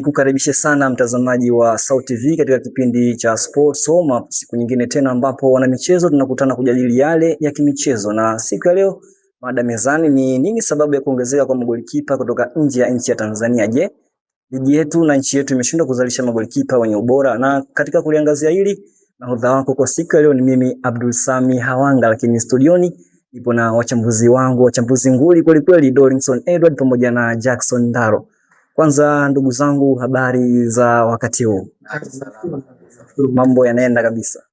Ni kukaribishe sana mtazamaji wa SAUT TV katika kipindi cha Sports Warm Up, siku nyingine tena ambapo wanamichezo tunakutana kujadili yale ya kimichezo, na siku ya leo mada mezani ni nini sababu ya kuongezeka kwa magolikipa kutoka nje ya nchi ya Tanzania? Je, ligi yetu na nchi yetu imeshindwa kuzalisha magolikipa wenye ubora? Na katika kuliangazia hili, nahodha wako kwa siku ya leo ni mimi Abdul Sami Hawanga, lakini studioni ipo na wachambuzi wangu, wachambuzi nguli kweli kweli, Dorinson Edward pamoja na Jackson Ndaro. Kwanza ndugu zangu, habari za wakati huu? Mambo yanaenda kabisa.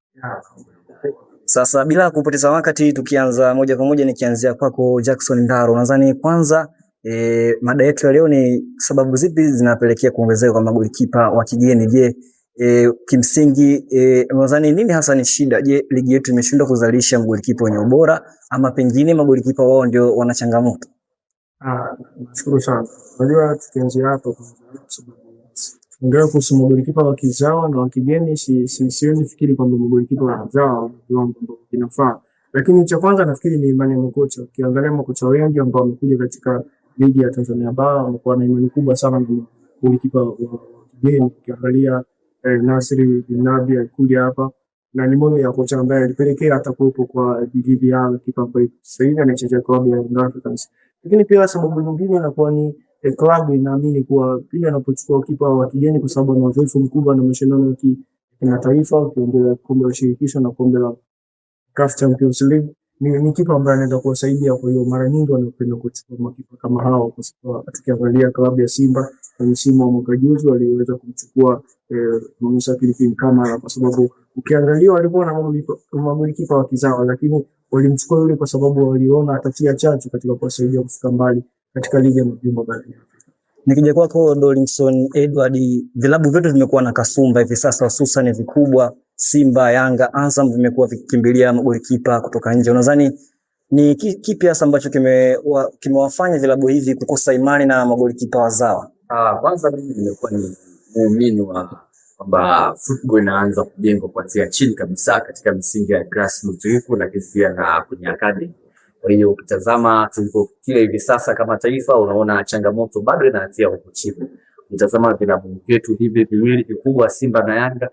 Sasa bila kupoteza wakati, tukianza moja kwa moja, nikianzia kwako Jackson Ndaro, nadhani kwanza mada yetu ya leo ni sababu zipi zinapelekea kuongezeka kwa magolikipa wa kigeni? Je, kimsingi nadhani nini hasa ni shida? Je, ligi yetu imeshindwa kuzalisha magolikipa wenye ubora ama pengine magolikipa wao ndio wana changamoto? Ah, nashukuru sana. Unajua, tukianzia hapo ingawa kuhusu magolikipa wa kizawa na wa kigeni, siwezi fikiri kwamba magolikipa wa kizawa wana viwango ambavyo vinafaa, lakini cha kwanza nafikiri ni imani ya makocha. Ukiangalia makocha wengi ambao wamekuja katika ligi ya Tanzania bara wamekuwa na imani kubwa sana na magolikipa wa kigeni. Ukiangalia Nasri Bin Nabi alikuja hapa na ni moja ya kocha ambaye alipelekea hata kuwepo kwa Djigui, kipa ambaye sasa hivi anachezea klabu ya Young Africans. Lakini pia sababu nyingine inakuwa ni klabu inaamini kuwa pia anapochukua kipa wa kigeni, kwa sababu ana uzoefu mkubwa na mashindano ya kimataifa, ukiongelea kombe la shirikisho na kombe la CAF Champions League, ni kipa ambaye anaweza kuwasaidia. Kwa hiyo mara nyingi wanapenda kuchukua makipa kama hao, kwa sababu tukiangalia klabu ya Simba kwa msimu wa mwaka juzi waliweza kumchukua Musa Philipin Kamara, kwa sababu ukiangalia walikuwa na magolikipa wa kizawa, lakini walimchukua yule kwa sababu waliona atatia chachu katika kuwasaidia kufika mbali katika ligi ya mabingwa barani Afrika. Nikija kwako Dolinson Edward, vilabu vyote vimekuwa na kasumba hivi sasa, hususan vikubwa Simba, Yanga, Azam vimekuwa vikikimbilia magolikipa kutoka nje. Unadhani ni kipi hasa ambacho kimewafanya vilabu hivi kukosa imani na magolikipa wazawa? Kwanza mimi nimekuwa ni muumini wa kwamba football inaanza kujengwa kuanzia chini kabisa katika misingi ya grassroots huku, lakini pia na kwenye academy. Kwa hiyo ukitazama tulipofikia hivi sasa kama taifa, unaona changamoto bado inaanzia huko chini. Ukitazama vilabu vyetu hivi viwili vikubwa, Simba na Yanga,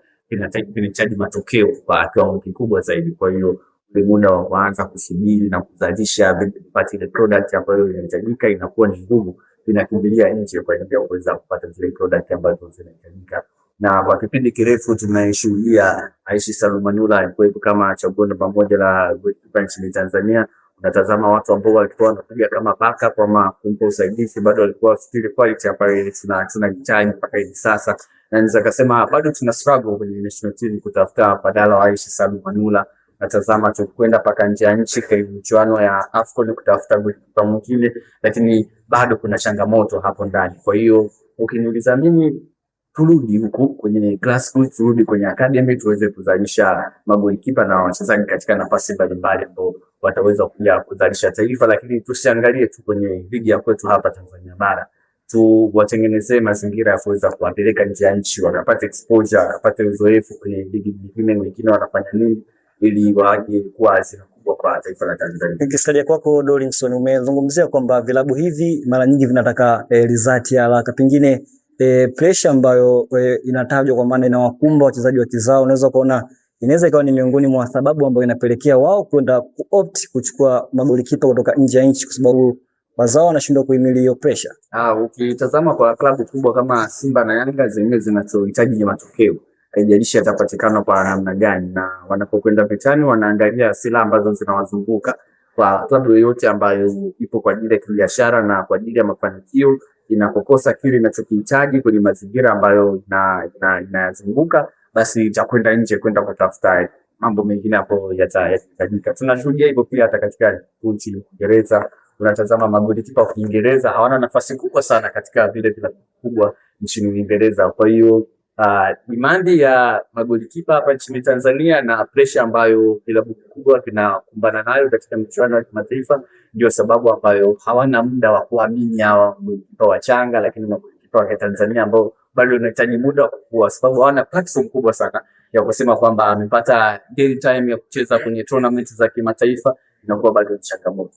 vinahitaji matokeo kwa kiwango kikubwa zaidi. Kwa hiyo ule muda wa kuanza kusubiri na kuzalisha kupata ile product ambayo inahitajika inakuwa ni ngumu, vinakimbilia nje kwa ajili ya kuweza kupata zile product ambazo zinahitajika. Na kwa kipindi kirefu tumeshuhudia Aishi Salum Manula alikuwepo kama chaguo namba moja la goalkeeper nchini Tanzania. Unatazama watu ambao walikuwa wanapiga kama backup ama kumpa usaidizi, bado walikuwa fikiri quality ambayo tunahitaji mpaka hivi sasa, na naweza kusema bado tuna struggle kwenye national team kutafuta badala wa Aishi Salum Manula. Natazama tukwenda mpaka nje ya nchi kwenye michuano ya AFCON kutafuta goalkeeper mwingine, lakini bado kuna changamoto hapo ndani. Kwa hiyo ukiniuliza mimi, turudi huku kwenye grassroots, turudi kwenye academy tuweze kuzalisha magolikipa na wachezaji katika nafasi mbalimbali ambao wataweza kuja kuzalisha taifa, lakini tusiangalie tu kwenye ligi ya kwetu hapa Tanzania bara, tuwatengenezee mazingira ya kuweza kuwapeleka nje ya nchi, wakapate exposure, wakapate uzoefu kwenye ligi nyingine, wengine wanafanya nini, ili waje kuwa hazina kubwa kwa taifa la Tanzania. Nikisalia kwako Dorinson, umezungumzia kwamba vilabu hivi mara nyingi vinataka result ya haraka, pengine pressure ambayo inatajwa kwa maana inawakumba wachezaji wa kizao, unaweza kuona inaweza ikawa ni miongoni mwa sababu ambayo inapelekea wao kwenda kuopt kuchukua magolikipa kutoka nje ya nchi, kwa sababu wazao wanashindwa kuhimili hiyo pressure. Ukitazama kwa klabu kubwa kama Simba na Yanga zenyewe zinachohitaji ni matokeo, haijalishi yatapatikana kwa namna gani, na wanapokwenda vitani wanaangalia silaha ambazo zinawazunguka. Kwa klabu yoyote ambayo ipo kwa ajili ya kibiashara na kwa ajili ya mafanikio, inapokosa kile inachokihitaji kwenye mazingira ambayo inayazunguka, basi itakwenda nje kwenda kutafuta mambo mengine hapo yatahitajika. Tunashuhudia hivyo pia hata katika nchi Uingereza. Unatazama magolikipa wa Kiingereza hawana nafasi kubwa sana katika vile vilabu kubwa nchini Uingereza. Kwa hiyo demand ya magolikipa hapa nchini Tanzania na pressure ambayo vilabu vikubwa vinakumbana nayo katika michuano ya kimataifa ndio sababu ambayo hawana muda wa kuamini hawa magolikipa wachanga, lakini magolikipa wa Tanzania ambao bado wanahitaji muda wa kukua, sababu hawana platform kubwa sana ya kusema kwamba amepata game time ya kucheza kwenye tournament za kimataifa, inakuwa bado ni changamoto.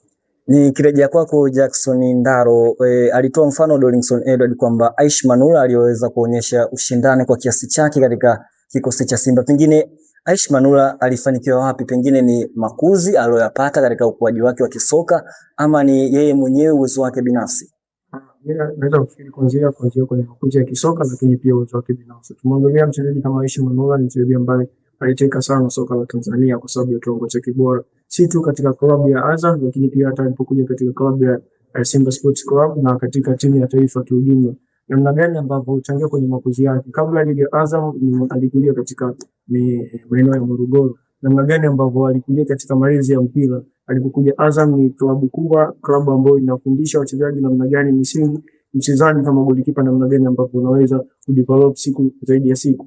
Nikirejea kwako Jackson Ndaro, alitoa mfano Dorinson Edward kwamba Aish Manula aliyoweza kuonyesha ushindani kwa kiasi chake katika kikosi cha Simba. Pengine Aish Manula alifanikiwa wapi? Pengine ni makuzi aliyoyapata katika ukuaji wake wa kisoka ama ni yeye mwenyewe uwezo wake binafsi? Mimi naweza kufikiri kuanzia kwenye makuzi ya kisoka, lakini pia uwezo wake binafsi. Tumwangalia mchezaji kama Aishi Manula, ni mchezaji ambaye aliteka sana soka la Tanzania kwa sababu ya kiwango chake bora, si tu katika klabu ya Azam, lakini pia hata alipokuja katika klabu ya Simba Sports Club na katika timu ya taifa kiujumla. Namna gani ambavyo huchangia kwenye makuzi yake. Kabla ligi ya Azam alikulia katika maeneo ya Morogoro, namna gani ambavyo alikulia katika malezi ya mpira. Alipokuja Azam ni klabu kubwa, klabu ambayo inafundisha wachezaji namna gani misingi, mchezaji kama golikipa, namna gani ambavyo unaweza kudevelop siku zaidi ya siku.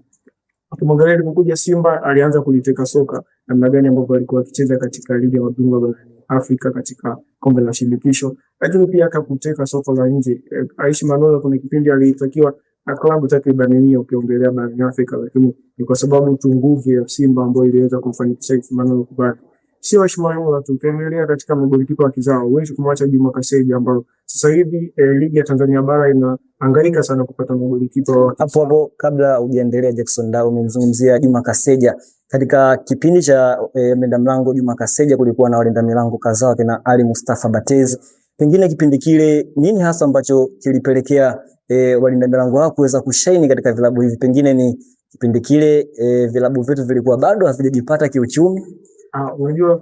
Ukimwangalia alipokuja Simba alianza kuliteka soka, namna gani ambavyo alikuwa akicheza katika ligi ya mabingwa barani Afrika, katika kombe la shirikisho, lakini pia akakuteka soko la nje. Aishi Manula kuna kipindi alitakiwa na klabu takriban 100 ukiongelea barani Afrika, lakini ni kwa sababu tu nguvu ya Simba ambayo iliweza kumfanikisha Aishi Manula kubaki. Sio Aishi Manula tu, ukiongelea katika magolikipa wa kizao huwezi kumwacha Juma Kaseja ambao sasa hivi ligi ya Tanzania bara inahangaika sana kupata magolikipa wa Hapo hapo kabla hujaendelea, Jackson Ndaro, umemzungumzia Juma Kaseja. Katika kipindi cha mlinda mlango Juma Kaseja kulikuwa na walinda milango kadhaa kina Ali Mustafa Batez. Pengine kipindi kile nini hasa ambacho kilipelekea walinda milango hao kuweza kushaini katika vilabu hivi? Pengine ni kipindi kile vilabu vyetu vilikuwa bado havijajipata kiuchumi. Unajua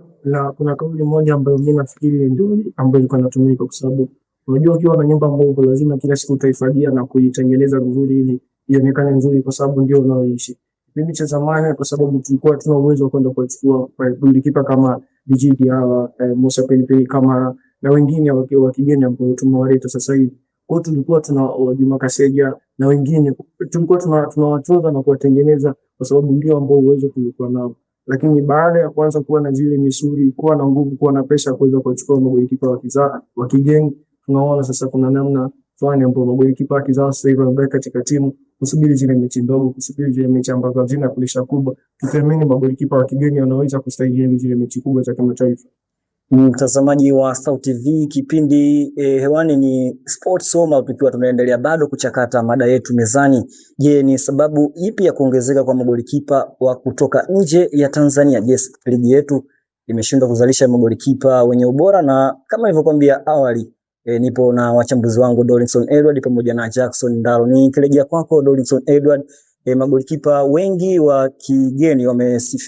kuna kauli moja ambayo mimi nafikiri ni nzuri ambayo ilikuwa inatumika kwa sababu unajua ukiwa na nyumba mbovu lazima kila siku utaifagia na kuitengeneza vizuri ili ionekane nzuri kwa sababu ndio unaoishi. Kipindi cha zamani kwa sababu tulikuwa tuna uwezo wa kwenda kuwachukua golikipa kama Djigui Diarra, Musa Pilipili kama na wengine wa kigeni ambao tumewaleta sasa hivi. Kwa hiyo tulikuwa tuna Juma Kaseja na wengine tulikuwa tunawatunza na kuwatengeneza kwa sababu ndio ambao uwezo tulikuwa nao. Lakini baada ya kuanza kuwa na zile misuli, kuwa na nguvu, kuwa na pesa kuweza kuwachukua magolikipa wa kigeni, tunaona sasa kuna namna fulani ambapo magolikipa wa kizao sasa hivi wamebaki katika timu kusubiri zile mechi ndogo, kusubiri zile mechi ambazo hazina presha kubwa. Tukiamini magolikipa wa kigeni wanaweza kustahimili zile mechi kubwa za kimataifa. Mtazamaji wa Star TV, kipindi hewani ni Sports Soma, tukiwa tunaendelea bado kuchakata mada yetu mezani. Je, ni sababu ipi ya kuongezeka kwa magolikipa wa kutoka nje ya Tanzania? Je, ligi yetu imeshindwa kuzalisha magolikipa wenye ubora? Na kama nilivyokuambia awali, nipo na wachambuzi wangu Dorinson Edward pamoja na Jackson Ndaro. Nikirejea kwako Dorinson Edward, magolikipa wengi wa kigeni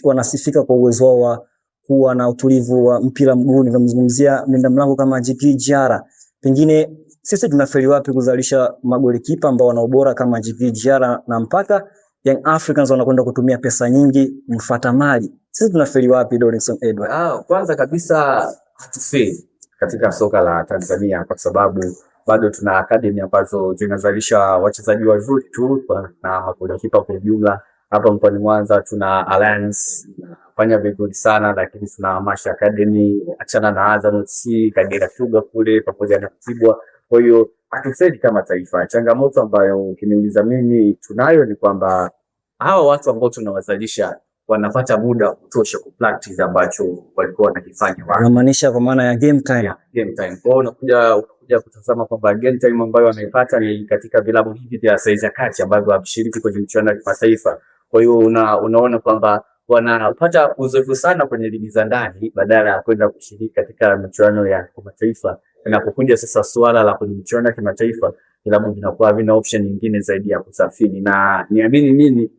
wanasifika kwa uwezo wao wa kuwa na utulivu wa mpira mguuni. Tunamzungumzia mlinda mlango kama Djigui Diarra. Pengine sisi tunafeli wapi kuzalisha magolikipa ambao wana ubora kama Djigui Diarra na mpaka Young Africans wanakwenda kutumia pesa nyingi mfuata mali? Sisi tunafeli wapi, Dorinson Edward? Kwanza kabisa hatufeli katika soka la Tanzania kwa sababu bado tuna academy ambazo zinazalisha wachezaji wazuri tu na magolikipa kwa ujumla. Hapa mkoani Mwanza tuna Alliance fanya vizuri sana, lakini tuna Masha Academy, achana na Azam FC, Kagera Sugar kule pamoja na Mtibwa. Kwa hiyo hatufeli kama taifa. Changamoto ambayo ukiniuliza mimi tunayo ni kwamba hawa watu ambao tunawazalisha wanapata muda wa kutosha ku practice ambacho walikuwa wanakifanya wao. Unamaanisha kwa maana ya game time. Yeah, game time. Kwa hiyo unakuja kutazama kwamba game time ambayo wanaipata ni katika vilabu hivi vya saizi ya kati ambavyo havishiriki kwenye michuano ya kimataifa. Kwa hiyo unaona kwamba wanapata uzoefu sana kwenye ligi za ndani badala ya kwenda kushiriki katika michuano ya kimataifa. Inapokuja sasa suala la kwenye michuano ya kimataifa, vilabu vinakuwa havina option nyingine zaidi ya kusafiri, na niamini mimi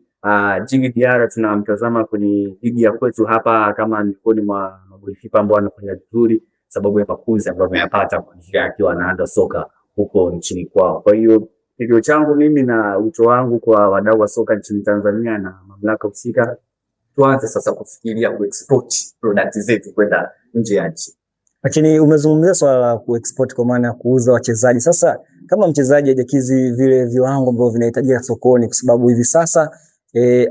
Djigui Diarra tunamtazama kwenye ligi ya kwetu hapa kama miongoni mwa magolikipa ambao wanafanya vizuri sababu ya makuzi ambayo ameyapata kwa njia akiwa anaanza soka huko nchini kwao. Kwa hiyo kilio changu mimi na wito wangu kwa wadau wa soka nchini Tanzania na mamlaka husika, tuanze sasa kufikiria kuexport product zetu kwenda nje ya nchi. Lakini umezungumzia swala la kuexport kwa maana ya kuuza wachezaji. Sasa kama mchezaji hajakizi vile viwango ambavyo vinahitajika sokoni, kwa sababu hivi sasa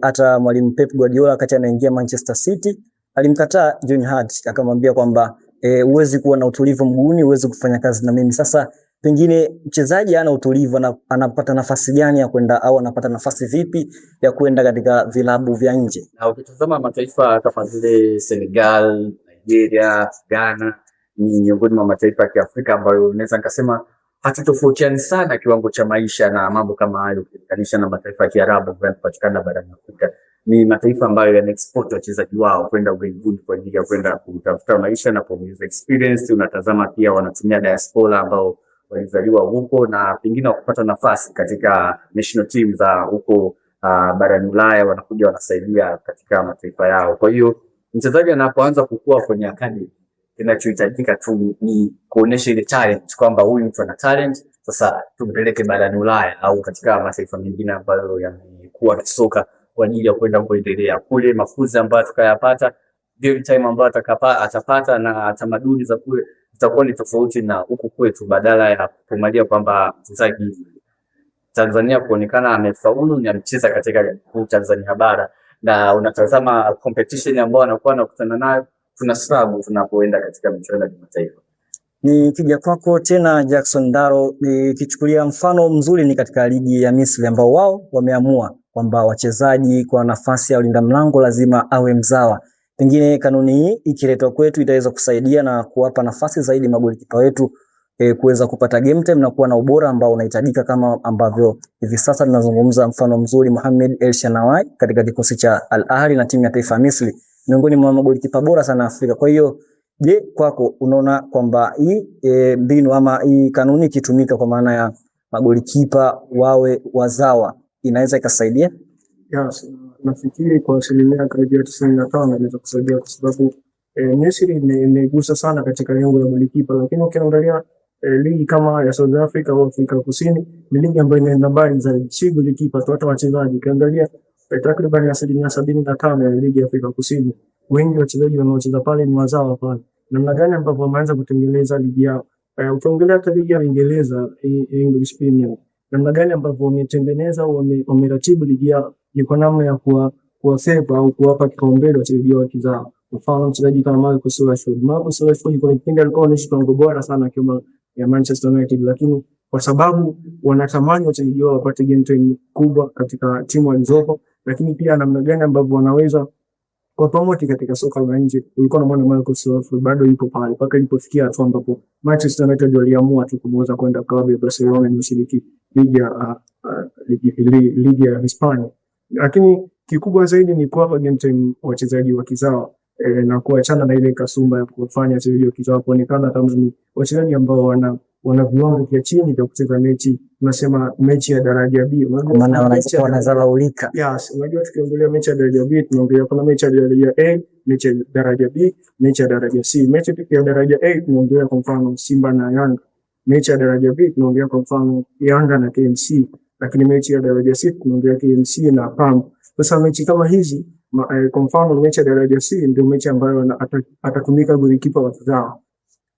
hata mwalimu Pep Guardiola wakati anaingia Manchester City alimkataa John Hart, akamwambia kwamba huwezi kuwa na utulivu mguuni, huwezi kufanya kazi na mimi. Sasa pengine mchezaji hana utulivu, anapata nafasi gani ya kwenda au anapata nafasi vipi ya kwenda katika vilabu vya nje? Na ukitazama mataifa kama vile Senegal, Nigeria, Ghana Ni miongoni mwa mataifa ya Kiafrika ambayo naweza nikasema hatutofautiani sana kiwango cha maisha na mambo kama hayo ukilinganisha na mataifa ya Kiarabu ambayo yanapatikana barani Afrika. Ni mataifa ambayo yana export wachezaji wao kwenda ughaibuni kwa ajili ya kwenda kutafuta maisha na kuongeza experience. Unatazama pia wanatumia diaspora ambao walizaliwa huko na pengine wakupata nafasi katika national team za huko barani Ulaya, wanakuja wanasaidia katika mataifa yao. Kwa hiyo mchezaji anapoanza kukua kwenye academy, kinachohitajika tu ni kuonesha ile talent kwamba huyu mtu ana talent, sasa tumpeleke barani Ulaya au katika mataifa mengine ambayo yamekuwa kisoka kwa ajili ya kwenda kuendelea kule, mafunzo ambayo atakayapata, game time ambayo atapata na tamaduni za kule zitakuwa ni tofauti na huku kwetu, badala ya kumalia kwamba mchezaji Tanzania kuonekana amefaulu ni amecheza katika Tanzania bara, na unatazama competition ambayo anakuwa anakutana nayo, tuna struggle tunapoenda katika michuano ya kimataifa. Nikija kwako tena Jackson Ndaro, nikichukulia mfano mzuri ni katika ligi ya Misri ambao wao wameamua kwamba wachezaji kwa nafasi ya ulinda mlango lazima awe mzawa. Pengine kanuni hii ikiletwa kwetu itaweza kusaidia na kuwapa nafasi zaidi magolikipa wetu kuweza kupata game time na kuwa na ubora ambao unahitajika, kama ambavyo hivi sasa tunazungumza mfano mzuri Mohamed El Shenawy katika kikosi cha Al Ahly na timu ya taifa ya Misri, miongoni mwa magolikipa bora sana Afrika. Kwa hiyo je, kwako unaona kwamba hii mbinu ama hii kanuni ikitumika kwa maana ya magolikipa wawe wazawa inaweza ikasaidia? Yes, nafikiri kwa asilimia karibia 95 inaweza kusaidia kwa sababu Misri imegusa sana katika lengo la golikipa, lakini ukiangalia ligi kama ya South Africa au Afrika Kusini ni ligi ambayo inaenda mbali zaidi, si golikipa tu, hata wachezaji. Ukiangalia takriban 75% ya ligi ya Afrika Kusini, wengi wachezaji wanaocheza pale ni wazawa pale. Namna gani ambavyo wameanza kutengeneza ligi yao. Ukiongelea hata ligi ya Uingereza, English Premier, namna gani ambavyo wametengeneza au wameratibu ligi yao ni kwa namna ya kuwa favor au kuwapa kipaumbele wachezaji wa kizawa. Mfano mchezaji kama Marcus Rashford. Marcus Rashford kuna kipindi alikuwa anaonyesha kiwango bora sana akiwa ya Manchester United, lakini kwa sababu wanatamani wachezaji wao wapate game time kubwa katika timu walizopo, lakini pia namna gani ambavyo wanaweza kwa promote katika soka la nje. Ulikuwa unamwona Marcus Rashford bado yupo pale mpaka ilipofikia hatua ambapo Manchester United waliamua tu kumuuza kwenda klabu ya Barcelona inayoshiriki ligi ya ligi ya Hispania. Lakini kikubwa zaidi ni kuwapa game time wachezaji wa kizawa na kuachana na ile kasumba ya kufanya wachezaji wa kizawa kuonekana kama ni wachezaji ambao wana viwango vya chini vya kucheza mechi, tunasema mechi ya daraja B. Maana wanadharaulika. Yes, unajua tukiongelea mechi ya daraja B tunaongelea kuna mechi ya daraja A, mechi ya daraja B, mechi ya daraja C. Mechi ya daraja A tunaongelea kwa mfano Simba na Yanga. Mechi ya daraja B tunaongelea kwa mfano Yanga na KMC, lakini mechi ya daraja C tunaongelea KMC na Pamba. Sasa mechi kama hizi kwa mfano mechi ya daraja C ndio mechi ambayo atatumika golikipa wa kizawa,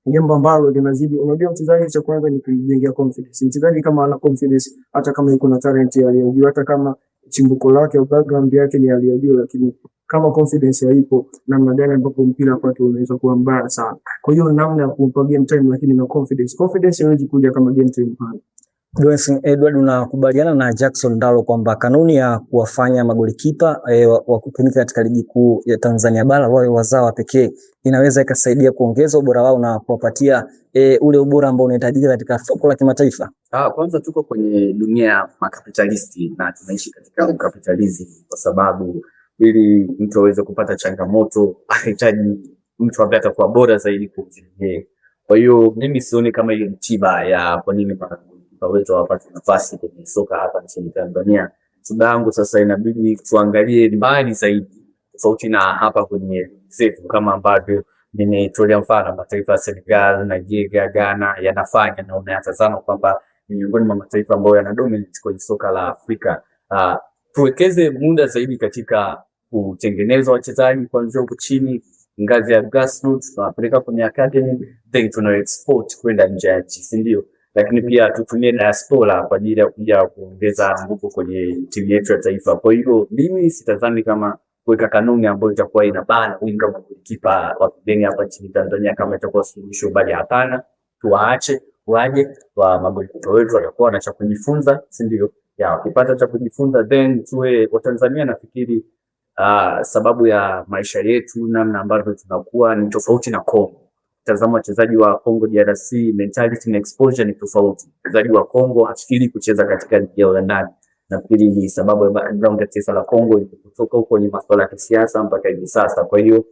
jambo ambalo linazidi. Unajua, mchezaji cha kwanza ni kujengea confidence. Mchezaji kama ana confidence, hata kama yuko na talent ya hali ya juu, hata kama chimbuko lake au background yake ni hali ya juu, lakini kama confidence haipo, namna gani ambapo mpira kwake unaweza kuwa mbaya sana. Kwa hiyo namna ya kumpa game time, lakini na confidence, confidence haiwezi kuja kama game time hana. Johnson Edward, unakubaliana na Jackson Ndalo kwamba kanuni ya kuwafanya magolikipa wa kutumika katika ligi kuu ya Tanzania bara wawe wazawa pekee inaweza ikasaidia kuongeza ubora wao na kuwapatia ule ubora ambao unahitajika katika soko la kimataifa? Kwanza tuko kwenye dunia ya makapitalisti na tunaishi katika ukapitalism, kwa sababu ili mtu aweze kupata changamoto anahitaji mtu ambaye atakuwa bora zaidi kumzidi yeye. Kwa hiyo mimi sioni kama hiyo ni tiba ya kwa nini magolikipa wetu hawapati nafasi kwenye soka hapa nchini Tanzania. Tiba yangu sasa inabidi tuangalie mbali zaidi, tofauti na hapa kwenye zetu, kama ambavyo nimetolea mfano mataifa ya Senegal, Nigeria, Ghana yanafanya na unayatazama kwamba ni miongoni mwa mataifa ambayo yana dominate kwenye soka la Afrika. Tuwekeze muda zaidi katika kutengeneza wachezaji kuanzia huku chini ngazi ya grassroots, tunawapeleka kwenye academy, then tuna export kwenda nje ya nchi, si ndio? Lakini pia tutumie diaspora kwa ajili ya kuja kuongeza nguvu kwenye timu yetu ya taifa. Kwa hiyo mimi sitazami kama kuweka kanuni ambayo itakuwa inabana winga magolikipa wa kigeni hapa nchini Tanzania kama itakuwa suluhisho, bali hapana, tuwaache waje wa magolikipa wetu watakuwa na cha kujifunza, si ndio? Ya wakipata cha kujifunza then tuwe Watanzania. Nafikiri sababu ya maisha yetu namna ambavyo tunakuwa ni tofauti na Kongo. Tazama wachezaji wa Congo DRC, mentality na exposure ni tofauti. Mchezaji wa Congo hafikiri kucheza katika ligi yao ya ndani. Nafikiri ni sababu ya background ya taifa la Congo kutoka huko ni masuala ya kisiasa mpaka hivi sasa. Kwa hiyo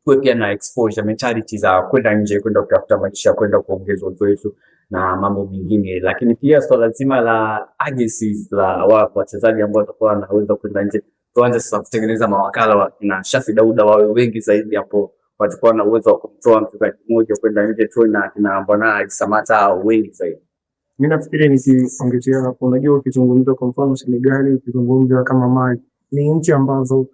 kuwe pia na exposure mentality za kwenda nje, kwenda kutafuta maisha, kwenda kuongeza uzoefu na mambo mengine, lakini pia swala zima la agencies la wachezaji ambao watakuwa wanaweza kwenda nje, tuanze sasa kutengeneza mawakala wa kina Shafi Dauda wawe wengi zaidi hapo, watakuwa na uwezo wa kumtoa mchezaji mmoja kwenda nje tu na kina Mbwana Samata wengi zaidi. Mimi nafikiri nikiongezea hapo, unajua ukizungumza kwa mfano Senegali, ukizungumza kama Mali, ni nchi ambazo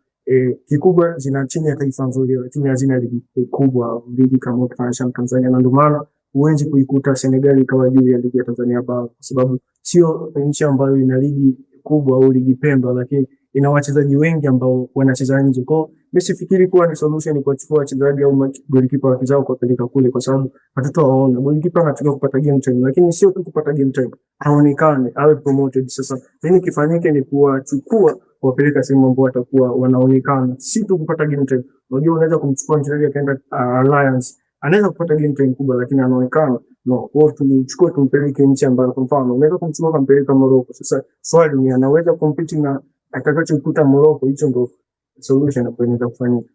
kikubwa zina timu ya taifa nzuri, lakini hazina ligi kubwa, ligi kama ukifananisha Tanzania, na ndio maana huwezi kuikuta Senegali ikawa juu ya ligi ya Tanzania bara, kwa sababu sio nchi ambayo ina ligi kubwa au ligi pendwa, lakini ina wachezaji wengi ambao wanacheza nje. Kwa mimi sifikiri kuwa ni solution kuwachukua wachezaji au golikipa wa kizao kuwapeleka kule, kwa sababu hatutawaona. Golikipa anatakiwa kupata game time, lakini sio tu kupata game time, aonekane, awe promoted. Sasa nini kifanyike? Ni kuwachukua kuwapeleka sehemu ambao watakuwa wanaonekana, si tu kupata game time. Unajua, unaweza kumchukua mchezaji akaenda Alliance, anaweza kupata game time kubwa, lakini anaonekana no. Kwa tumchukue tumpeleke nchi ambayo, kwa mfano, unaweza kumchukua kumpeleka Morocco. Sasa swali ni anaweza compete na atakachokuta Morocco? Hicho ndo solution ambayo inaweza kufanyika.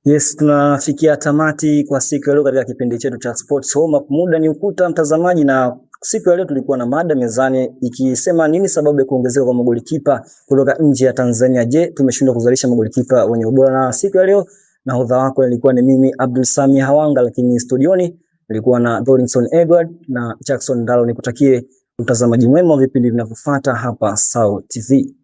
Yes, tunafikia tamati kwa siku ya leo katika kipindi chetu cha Sports Warm Up. Muda ni ukuta, mtazamaji, na siku ya leo tulikuwa na mada mezani ikisema nini sababu ya kuongezeka kwa magolikipa kutoka nje ya Tanzania? Je, tumeshindwa kuzalisha magolikipa wenye ubora? Na siku ya leo nahodha wako nilikuwa ni mimi Abdul Sami Hawanga, lakini studioni nilikuwa na Dorinson Edward na Jackson Ndalo. Nikutakie mtazamaji mwema wa vipindi vinavyofuata hapa SAU TV.